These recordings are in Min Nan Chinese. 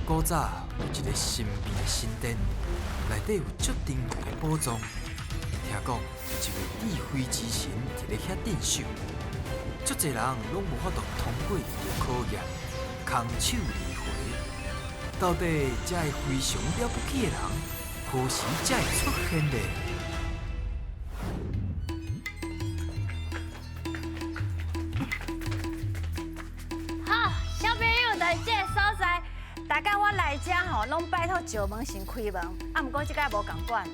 古早有一个神秘的神殿，内底有足珍贵的宝藏。听讲有一位智慧之神伫咧遐镇守，足济人拢无法度通过伊的考验，空手而回。到底这个非常了不起的人，何时才会出现呢？好，小朋友，来这个所在，大家我来遮吼，拢拜托石门神开门，啊，毋过这摆无仝款。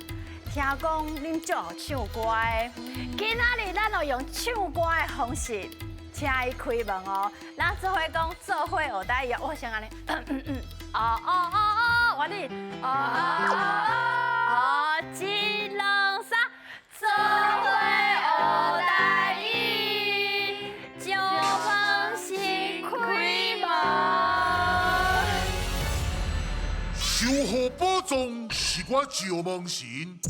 听讲恁足会唱歌的，今仔日咱就用唱歌的方式，请伊开门哦。咱做伙讲，做伙学台语，我先按呢，哦哦哦哦，我你，哦哦哦，一两三，做伙学台语，石门神开门。守护宝藏是我石门神，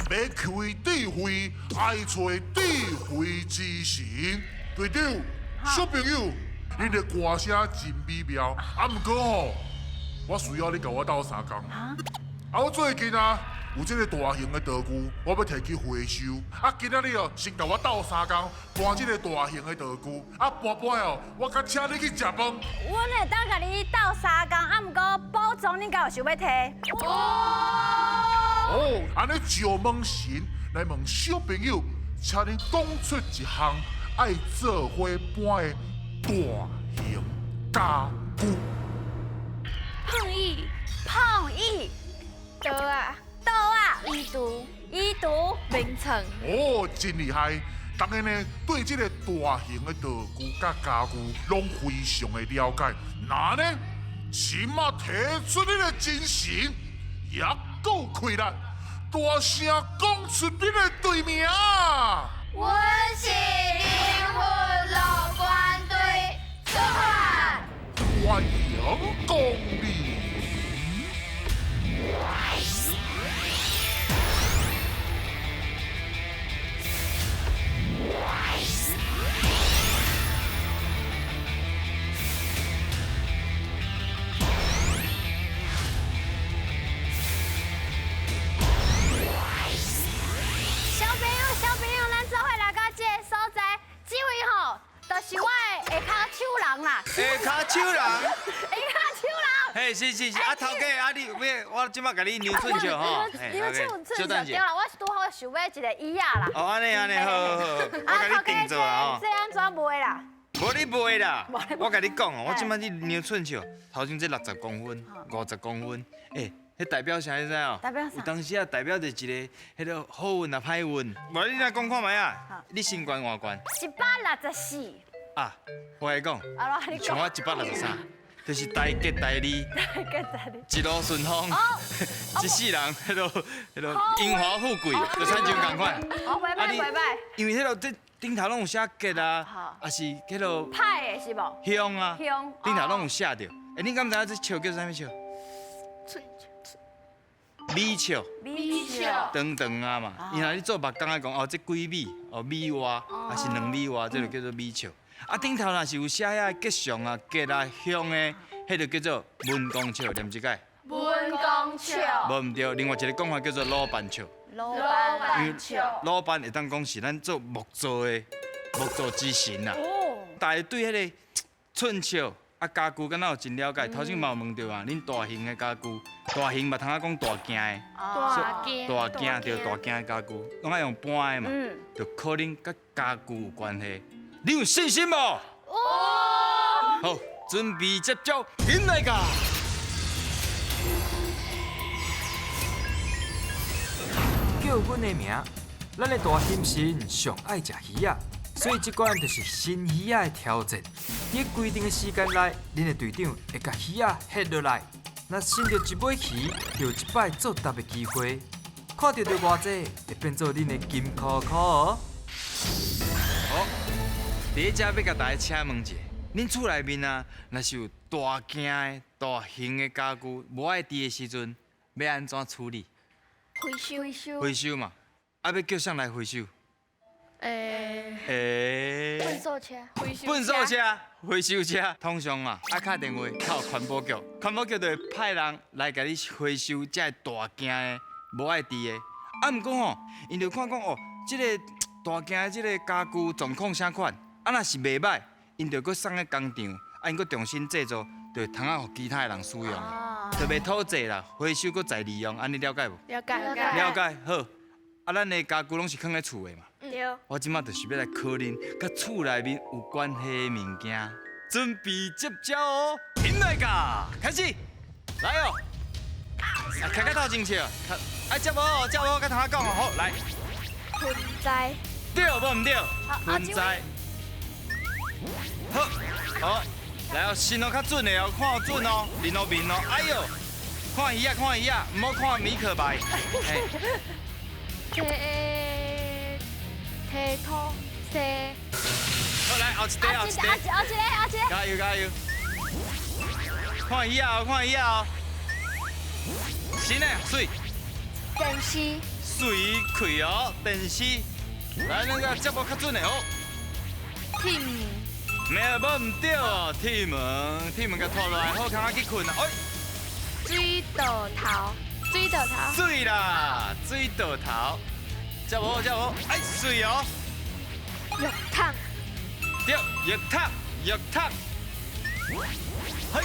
欲开智慧，爱揣智慧之神。队长，小朋友，恁的歌声真美妙，啊，毋过吼，我需要你共我斗相共。啊，我最近啊，有这个大型的道具，我欲提去回收。啊，今仔日哦，先共我斗相共搬这个大型的道具。啊，搬搬哦，我阁请你去食饭。阮会当共你斗相共，啊，毋过宝藏恁敢有想欲提？哦，按呢石门神来问小朋友，请恁讲出一项爱做伙搬的大型家具。碰椅、碰椅、桌仔、桌仔、椅橱、椅橱、眠床。哦，真厉害！大家呢对这个大型的道具佮家具拢非常的了解。那呢，这马提出你的精神，也阁有气力，大声讲出你的队名。阮是灵魂乐园队出发。欢迎光临。小朋友，小朋友，咱做伙来到这个所在，这位吼，就是我的下跤手人啦。下跤手人。下跤手人。嘿，是是是，啊，头家，啊，你欲，我这马共你量寸尺吼。量寸寸尺对啦，我是拄好想买一个椅仔啦。哦，按呢按呢，好好好，我共你订做啦吼。这按怎卖啦？无咧卖啦，我共你讲哦，我这马你量寸尺，头前这60公分，50公分，欸。彼代表啥，你知哦？代表啥？有当时啊，代表著一个彼个好运啊，歹运。无你来讲看觅啊？你身悬偌悬？164。啊，我来讲，像我163，就是大吉大利，大吉大利，一路顺风，一世人彼个彼个荣华富贵，就亲像仝款。哦，袂歹袂歹。因为彼个这顶头拢有写吉啊，抑是彼个歹的是无？凶啊，凶，顶头拢有写著。欸，你敢知影这笑叫啥物笑？米笑，米笑，长长啊嘛，伊若你做木工仔讲哦，这几米哦，米外，抑是2米外，这就叫做米笑。啊，顶头若是有写遐吉祥啊、吉啊、凶的，彼就叫做文公笑，念一摆。文公笑。无毋对，另外一个讲法叫做鲁班笑。鲁班笑。鲁班会当讲是咱做木造的木造之神啦。哦。大家对彼个寸尺。啊，家具敢若有真了解，头先嘛有问著啊，恁大型的家具，大型嘛通仔讲大件的，大件，大件对，大件的家具，拢爱用搬的嘛，就可能佮家具有关系。你有信心无？有。好，准备接招，紧来噶！叫阮的名，咱的大兴神上爱食鱼仔。所以这关就是新鱼仔的挑战。伫规定的时间内，恁的队长会共鱼仔翕落来。若伸著一尾鱼，就有一摆作答的机会。看著著偌济，会变做恁的金箍箍哦。好，伫咧遮欲共大家请问一下，恁厝内面啊，若是有大件的、大型的家具无爱伫的时阵，欲按怎处理？回收。回收。回收嘛，啊，欲叫啥来回收？欸。欸。粪扫车。粪扫车。回收車通常啊，愛敲電話敲環保局，環保局就會派人來共你回收這個大件的、無愛挃的。啊，毋過吼，𪜶就看講哦，這个大件的這个家具狀況啥款，啊，若是袂䆀，𪜶就閣送去工廠，啊，𪜶閣重新製造，就會通啊，予其他的人使用，就袂吐濟啦，回收閣再利用，按呢了解無？了解。了解，好。啊，咱的家具攏是囥佇厝的嘛。對。我這馬就是欲來考恁佮厝內面有關係的物件，準備接招哦，起來噶，開始，來哦，啊，徛較頭前笑，啊，接無，接無，佮頭仔講哦，好，來。盆栽。對無毋對？盆栽。好，好，來哦，身哦較準的哦，看準哦，面哦面哦，哎喲，看魚仔，看魚仔，毋好看米可白。提提土西。好，來，後一塊，後一塊，後一個，後一個。加油加油！看魚仔哦，看魚仔哦。新的媠。電視。媠開哦，電視。來，咱個節目較準的哦。鐵門。沒有，無毋對哦，鐵門，鐵門共拖落來，好，通仔去睏啊。哎。水道頭，水道頭。水啦，水道頭。接無，接無，哎，媠哦。浴桶。對，浴桶，浴桶。嘿。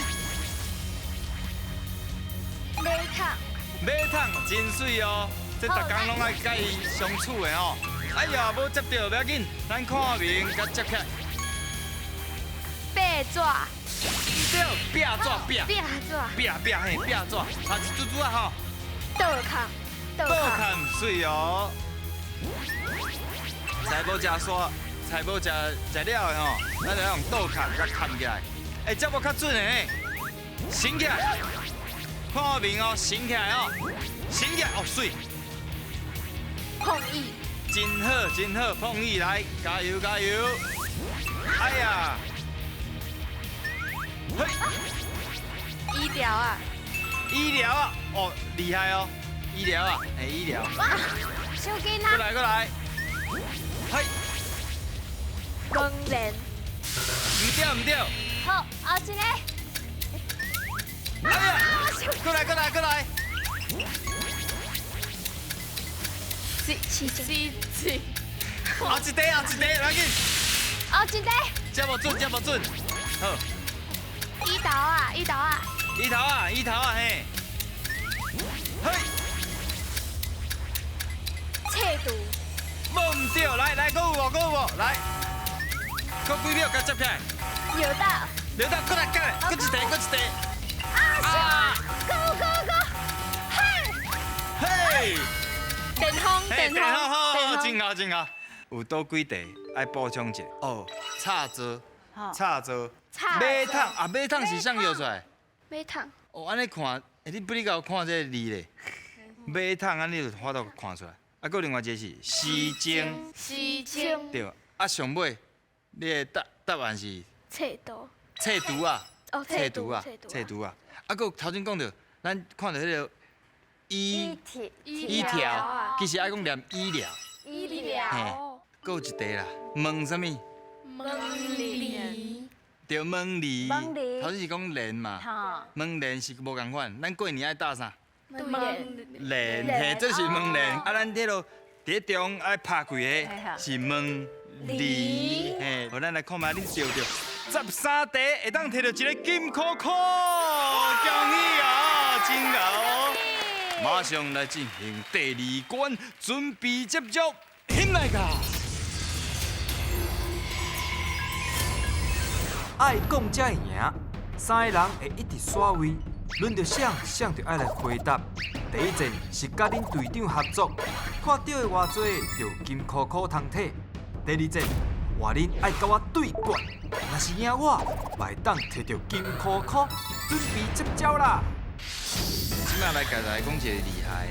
馬桶。馬桶真媠哦，這逐工攏愛佮伊相處的哦。哎呀，無接著不要緊，咱看面共接起來。壁紙。對，壁紙壁。壁紙。壁壁嘿，壁紙，差一珠珠啊吼。倒崁，倒崁媠哦。菜無食煞，菜無食食了的吼，咱就用倒崁共崁起來。欸，這無較準的呢，醒起來，看我面哦，醒起來哦，醒起來哦，媠。碰椅。真好，真好，碰椅來，加油加油！哎呀，嘿，醫療啊，醫療啊，哦，厲害哦，醫療啊，哎，醫療。哇，手機過來過來，嘿，門簾。毋對毋對。好，後一個。哎呀，過來過來過來。是是是。後一塊後一塊，來緊。後一塊。這無準這無準，好。椅頭啊椅頭啊。椅頭啊椅頭啊嘿。嘿。册櫥。無毋對，來來，閣有無閣有無，來。閣幾秒，共接起來。尿斗。尿斗，閣來閣來，閣一塊閣一塊。啊！Go go go！嘿。嘿。電風，電風，電風，真好真好。有佗幾題愛補充一下哦，插座，插座，馬桶啊，馬桶是啥搖出來？馬桶。哦，按呢看，欸，你不哩共我看這个字咧？馬桶按呢就法度看出來。啊，閣另外一个是時鐘。時鐘。對，啊，上尾你的答答案是？冊櫥。冊櫥啊。哦，冊櫥啊，冊櫥啊。啊，閣頭前講著，咱看著彼个醫醫條，其實愛講念醫療。醫療。閣有一題啦，門啥物？門簾。對，門簾。門簾。頭先是講簾嘛。門簾是無仝款，咱過年愛搭啥？門簾。簾，嘿，這是門簾。啊，咱這落佇中愛拍開的是門簾。嘿，好，咱來看覓恁對著13題會當摕著一个金箍箍，恭喜啊，真𠢕！馬上來進行第二關，準備接觸，起來噶！愛講才會贏，三个人會一直刷位，輪著誰，誰就愛來回答。第一戰是佮恁隊長合作，看著的偌濟就金箍箍通摕。第二戰換恁愛佮我對決，若是贏我，嘛會當摕著金箍箍。準備接招啦！這馬來共大家講一个厲害，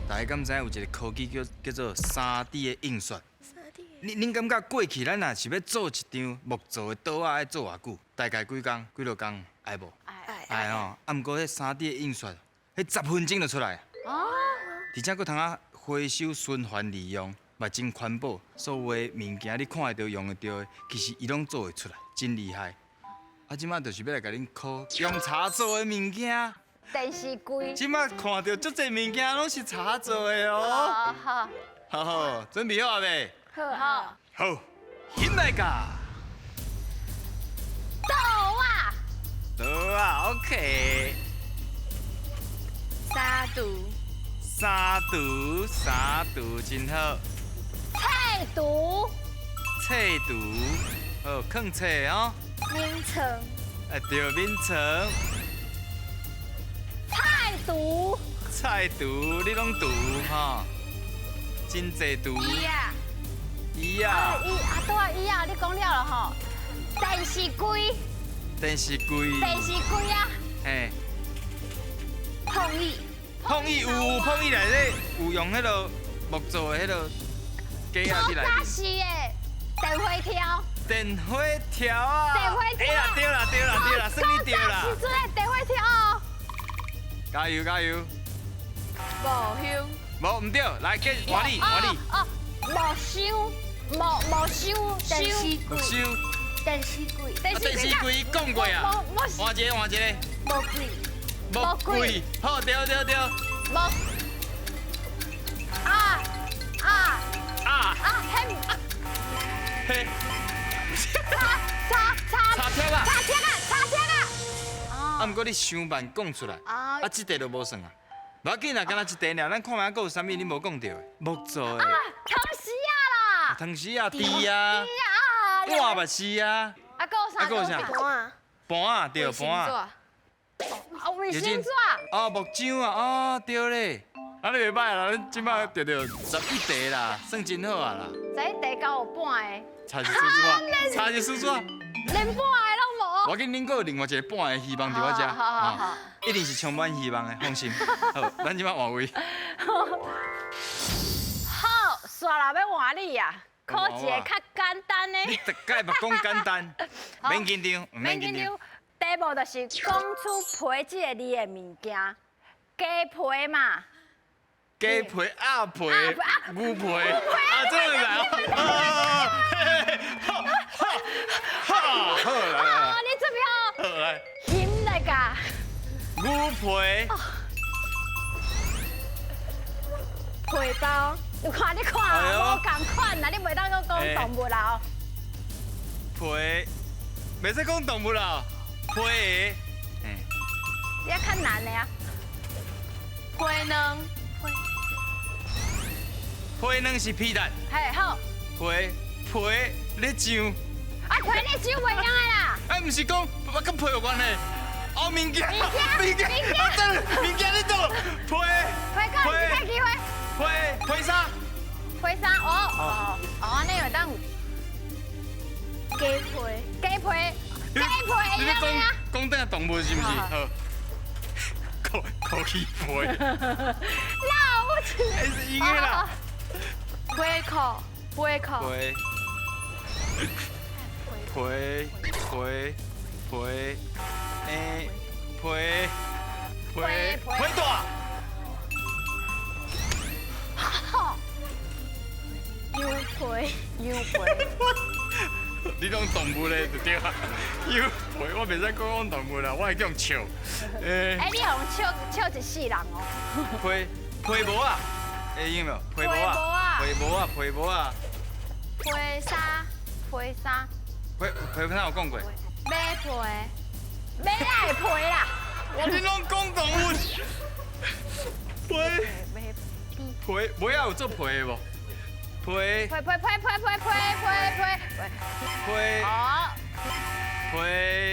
大家敢知影有一个科技叫叫做3D 的印刷？恁感覺過去咱若是欲做一張木造的桌仔，愛做偌久？大概幾工？幾落工？愛無？愛。愛吼。啊，毋過彼3D 的印刷，彼10分鐘就出來。哦。而且閣通啊回收循環利用，嘛真環保。所有的物件你看會著、用會著的，其實伊攏做會出來，真厲害。啊，這馬就是欲來共恁考用柴做的物件。電視櫃。這馬看著足濟物件攏是柴做的哦。好。好好，準備好啊未？好。好。好，起來噶。桌仔。桌仔，OK。三櫥。三櫥，三櫥真好。菜櫥。菜櫥，好，囥册哦。眠床。哎，對，眠床。菜櫥。菜櫥，你攏櫥吼，真濟櫥。椅仔。椅仔。椅啊，對啊，椅仔，你講了了吼。電視櫃。電視櫃。電視櫃啊。嘿。碰椅。碰椅有碰椅內底有用彼个木做的彼个架仔佇內面。早時的電火條。電火條啊！電火條。哎啦，對啦，對啦，對啦，算你對啦。時陣的電火條哦。加油加油！木箱。無毋對，來給換你換你。哦，木箱，木木箱，電視櫃。木箱。電視櫃。電視櫃講過啊。換一個換一個。木櫃。木櫃。好，對對對。木。啊啊啊啊！嘿。嘿。叉叉叉。叉貼啊！叉貼啊！叉貼啊！啊，毋過你傷慢講出來，啊，這題就無算啊。無要緊啦，干焦這題爾，咱看覓閣有啥物你無講著的，木做的。啊，湯匙仔啦。湯匙仔，甜啊。甜啊。碗嘛是啊。啊，閣有啥？啊，閣有啥？盤。盤仔，對，盤仔。啊，衛生紙。哦，木漿啊，哦，對咧。啊，你袂歹啦，你這擺著著11題啦，算真好啊啦。11題九有半个。差一絲紙，差一絲紙。連半个攏無。我緊恁閣有另外一個半个希望佇我遮，好好好，一定是充滿希望的，放心。好，咱這擺換位。好，煞啦，欲換你啊，考一個較簡單的。你逐擺嘛講簡單，免緊張，免緊張。題目就是講出皮這個字的物件，雞皮嘛。雞皮、鴨皮、牛皮，啊，這個來哦。好，好來。好，你準備好。好來。翕來噶。牛皮。皮包。你看，你看，無仝款啦，你袂當閣講動物啦哦。皮，袂使講動物啦，皮的。你較難的啊。皮卵。皮卵是皮蛋。嘿，好。皮皮咧上。啊，皮咧上袂用的啦。啊，毋是講佮皮有關係。哦，物件，物件，啊，等，物件咧倒，皮。皮閣有一个機會。皮皮衫。皮衫，哦哦哦，按呢會當。雞皮，雞皮，雞皮會用的啊。講講等動物是毋是？好。口氣皮。那有？欸，是用的啦。皮褲，皮褲。皮皮皮欸皮皮皮帶。羊皮，羊皮。你講動物咧就對啊。羊皮，我袂使閣講動物啦，我會叫人笑。欸，你予人笑笑一世人哦。皮皮帽仔，會用無？皮帽仔，皮帽仔，皮帽仔。皮衫，皮衫。皮皮衫有講過。馬皮，馬仔的皮啦。我你攏講動物。皮皮，馬仔有做皮的無？皮皮皮皮皮皮皮皮皮皮。好。皮。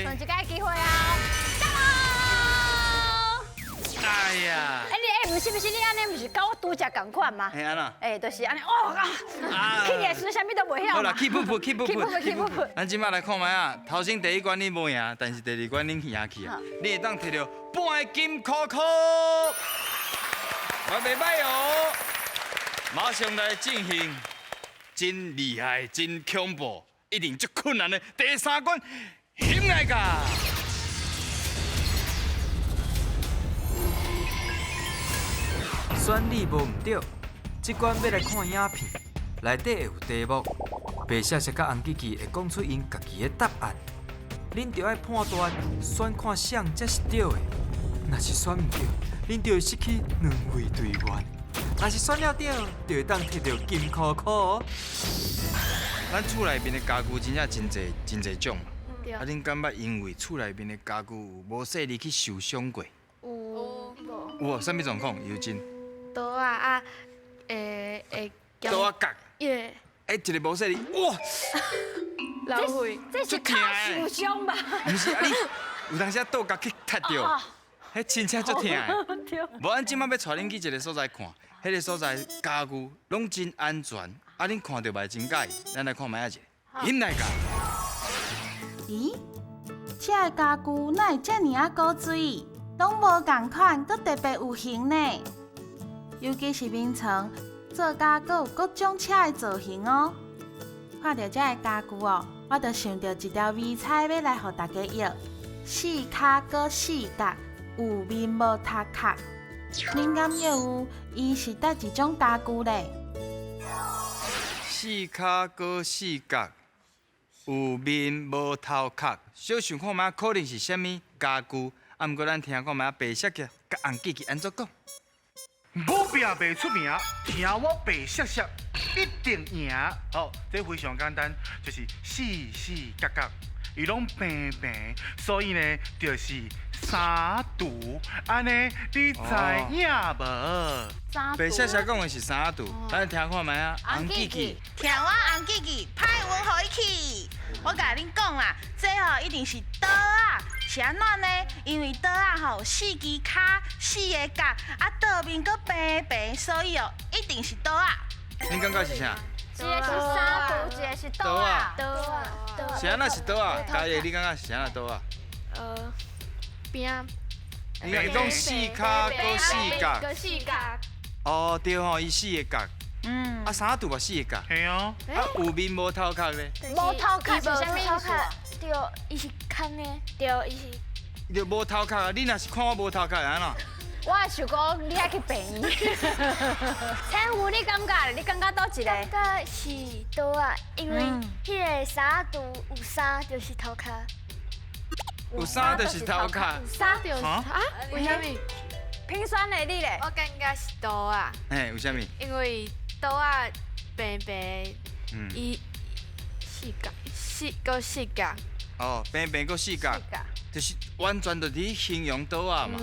剩一个機會啊！到。哎呀！欸，你欸，毋是毋是，你按呢毋是佮我拄則仝款嗎？嘿按怎？欸，就是按呢，哦啊！去的時陣啥物都袂曉。好啦，起噗噗，起噗噗，起噗噗。咱這擺來看覓啊，頭先第一關你無贏，但是第二關恁贏去啊！你會當摕著半个金箍箍，我袂歹哦。馬上來進行真厲害、真恐怖、一定足困難的第三關，翕來噶！選你無毋對，這關欲來看影片，內底會有題目，白雪雪佮紅吉吉會講出𪜶家己的答案。恁就愛判斷選看啥才是對的。若是選毋對，恁就會失去兩位隊員；若是選了對，就會當摕著金箍箍哦。咱厝內面的家具真正真濟真濟種，啊，恁敢捌因為厝內面的家具有無細膩去受傷過？有。有哦，啥物狀況？尤真。刀仔啊，會會。刀仔角。耶。欸，一個無細膩，哇！老血，這是跤受傷吧？毋是啊，你有當時啊倒角去踢著，彼真正足疼的。無，咱這擺欲帶恁去一個所在看，彼個所在家具攏真安全，啊，恁看著嘛會真佮意。咱來看覓仔一个，恁來共。咦？這个家具哪會遮爾仔古錐？攏無仝款，閣特別有型呢。尤其是眠床，做甲閣有各種車的造型哦。看著這个家具哦，我就想著一條謎猜欲來予大家約。四跤閣四角，有面無頭殼。恁敢約有？伊是佗一種家具咧？四跤閣四角，有面無頭殼。小想看覓，可能是啥物家具？啊，毋過咱聽看覓，白雪雪佮紅記記按怎講？無拼袂出名，聽我白雪雪一定贏。好，這非常簡單，就是四四角角，伊攏平平，所以呢，就是三櫥。按呢，你知影無？白雪雪講的是三櫥，咱聽看覓啊？紅記記，聽我紅記記，歹運予伊去。我共恁講啦，這吼一定是桌仔。是按怎呢？因為桌仔吼有四支跤、四个角，啊桌面閣平平，所以哦一定是桌仔。恁感覺是啥？一个是三櫥，一个是桌仔。桌仔。是按怎是桌仔？嘉義，你感覺是按怎桌仔？邊。你講四跤閣四角。閣四角。哦，對吼，伊四个角。嗯。啊，三櫥嘛四个角。係啊。啊，有面無頭殼咧？無頭殼是啥物意思？對，伊是空的，對，伊是。伊就無頭殼啊！你若是看我無頭殼，會按怎？我會想講，你愛去病院。千富，你感覺？你感覺佗一個？感覺是桌仔，因為彼个三櫥有三就是頭殼。有三就是頭殼。三就是啊？為啥物？平選的你咧？我感覺是桌仔。嘿，為啥物？因為桌仔平平，伊四角，四閣四角。哦，平平閣四角，就是完全就佇形容桌仔嘛。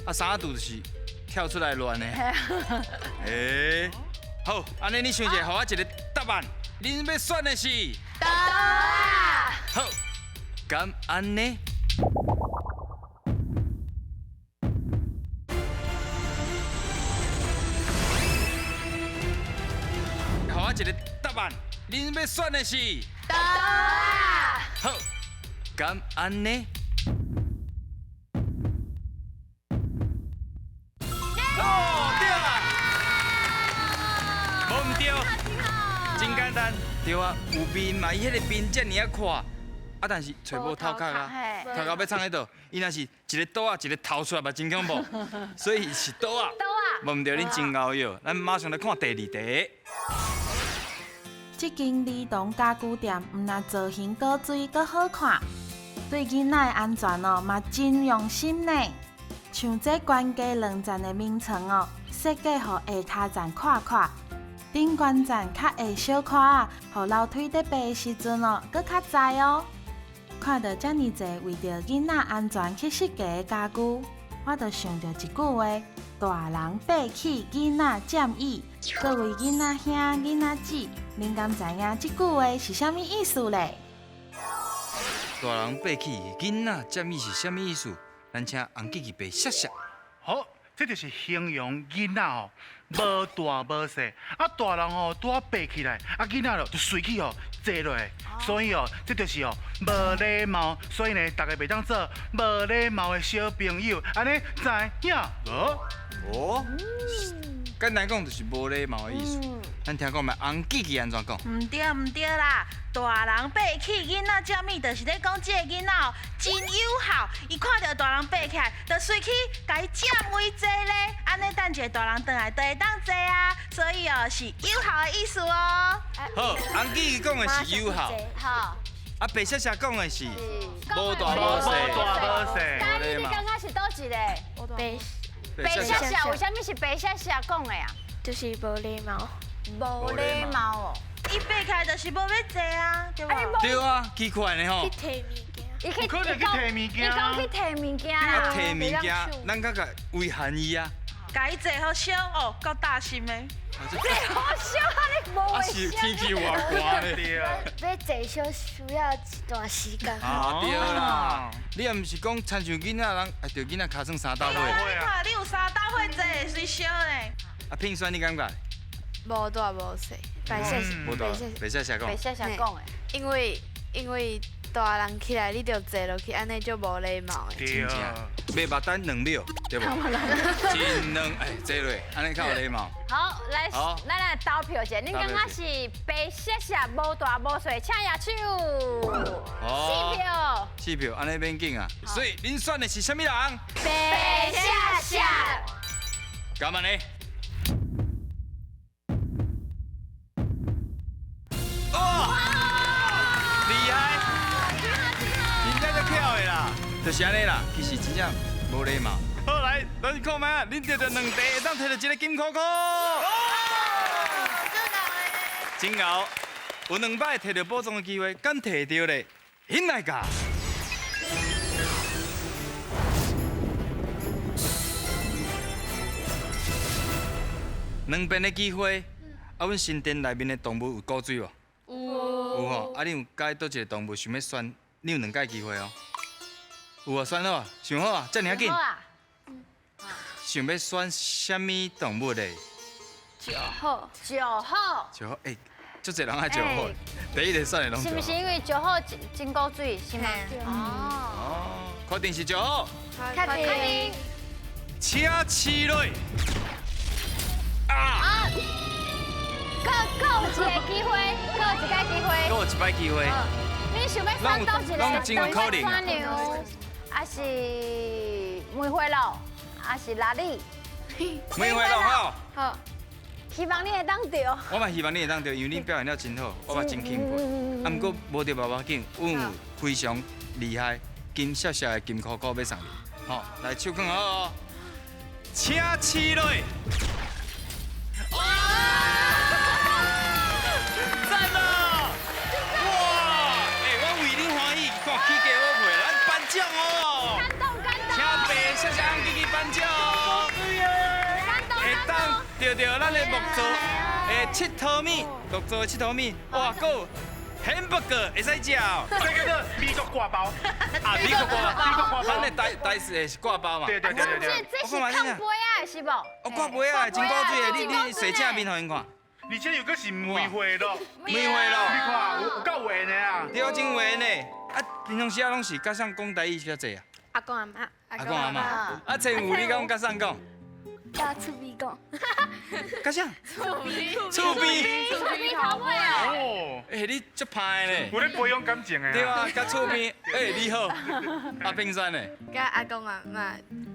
啊，三櫥就是跳出來亂的。欸，好，按呢你想一下，予我一个答案。恁欲選的是？桌仔。好，敢按呢？予我一个答案。恁欲選的是？桌仔。好，敢按呢？哦，對啦，無毋對，真簡單，對啊，有面嘛，伊彼个面遮爾仔闊，啊，但是揣無頭殼啊，頭殼欲藏佇佗？伊若是一个桌仔，一个頭出來嘛，真恐怖，所以是桌仔。桌仔，無毋對，恁真𠢕藥，咱馬上來看第二題。這間兒童家具店毋但造型古錐，閣好看，對囡仔的安全哦嘛真用心呢。像這懸低兩層的眠床哦，設計予下跤層闊闊，頂懸層較下小可仔，予樓梯佇爬的時陣哦，閣較載哦。看著遮爾濟為著囡仔安全去設計的家具，我就想著一句話：大人爬起，囡仔佔椅。各位囡仔兄、囡仔姊，恁敢知影這句話是啥物意思咧？大人爬起，囡仔佔椅是啥物意思？咱請紅記記白雪雪。好，這就是形容囡仔哦，無大無細，啊大人哦拄仔爬起來，啊囡仔就隨去哦坐落來，所以哦這就是哦無禮貌，所以呢大家袂當做無禮貌的小朋友，按呢知影無？哦，簡單講就是無禮貌的意思。咱聽講覓紅記記按怎講？毋對毋對啦，大人爬起，囡仔佔椅，就是咧講這个囡仔哦真友好，伊看著大人爬起來，就隨去共伊佔位坐咧，按呢等一下大人轉來就會當坐啊，所以哦是友好的意思哦。好，紅記記講的是友好。好。啊，白雪雪讲的是无大无细，无大无细。嘉义，你感觉是佗一个？白白雪雪，为啥物是白雪雪讲的啊？就是无礼貌。无礼貌哦。伊爬起来就是无欲坐啊，对无？对啊，奇怪呢吼。去提物件。伊去，可能去提物件。伊讲去提物件啊，提物件，咱较较为含伊啊。共伊坐好烧哦，够大心的。坐好烧啊！你无啊是天气偌寒咧。对啊。欲坐烧需要一段时间。啊对啦，你也毋是讲亲像囡仔人，啊著囡仔尻川三斗火。你看，你有三斗火坐随烧呢。啊，品轩你感觉？无大无细，白雪无大，白雪雪讲。白雪雪讲的。因为大人起来，你就坐落去，按呢就无礼貌的。真正，袂目等两秒，对无？真两，哎，坐落，按呢较有礼貌。好，来，咱来投票一下，恁感觉是白雪雪无大无细，请举手。四票。四票，按呢免紧啊。所以恁选的是啥物人？白雪雪。干嘛呢？哇！厉害！真正足巧的啦，就是按呢啦。其实真正无礼貌。好，来，咱看觅啊，恁得著两题，会当提著一个金箍箍。真𠢕，有两摆提著宝藏的机会，敢提著咧？兴来噶！两遍的机会，啊，阮新店内面的动物有古锥无？有。有吼，啊，你有佮意佗一个动物想欲选？你有两摆机会哦。有啊，选好啊，想好啊，遮尔仔紧。想欲选啥物动物咧？石虎。石虎。石虎，欸，足济人爱石虎，第一个选的拢。是毋是因为石虎真古锥，是吗？哦。确定是石虎。确定。请试落。啊！阁有一个机会，阁有一摆机会。阁有一摆机会。你想欲选佗一个？拢真有可能。选牛，还是梅花鹿，还是腊米？梅花鹿好。好。希望你会当著。我嘛希望你会当著，因为你表现了真好，我嘛真钦佩。啊，毋过无著嘛无要紧，阮有非常厉害金闪闪的金箍箍欲送你。好，来手囥好哦，请试落。哇！赞哦！哇！欸，我为恁欢喜，看起价好皮，咱颁奖哦！感动感动！请白雪雪翁进去颁奖哦！感动会当得著咱的木造的七头米，木造的七头米，哇，阁有 hamburger 会使食哦。这叫做美国挂包。啊，美国挂包，美国挂包。咱的台台式的是挂包嘛？对对对对对。这是炕杯仔的是无？哦，挂杯仔的真古锥的，你洗正面予𪜶看。而且又阁是梅花鹿。梅花鹿。你看，有够缘的啊！对，真缘的。啊，平常时啊，拢是佮谁讲台语较济啊？阿公阿嬷。阿公阿嬷。啊，千有你讲佮谁讲？佮厝边讲。佮啥？厝边。厝边。厝边头尾哦。欸，你足歹呢。有咧培养感情的。对啊，佮厝边，欸，你好。阿冰山呢？佮阿公阿嬷。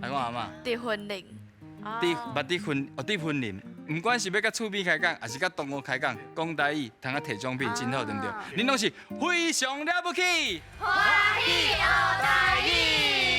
阿公阿嬷。伫云林。伫，捌伫云，哦，伫云林。毋管是欲佮厝边开讲，抑是佮同学开讲，讲台语，通啊提奖品，真好，对毋对？恁拢是非常了不起，欢喜学台语。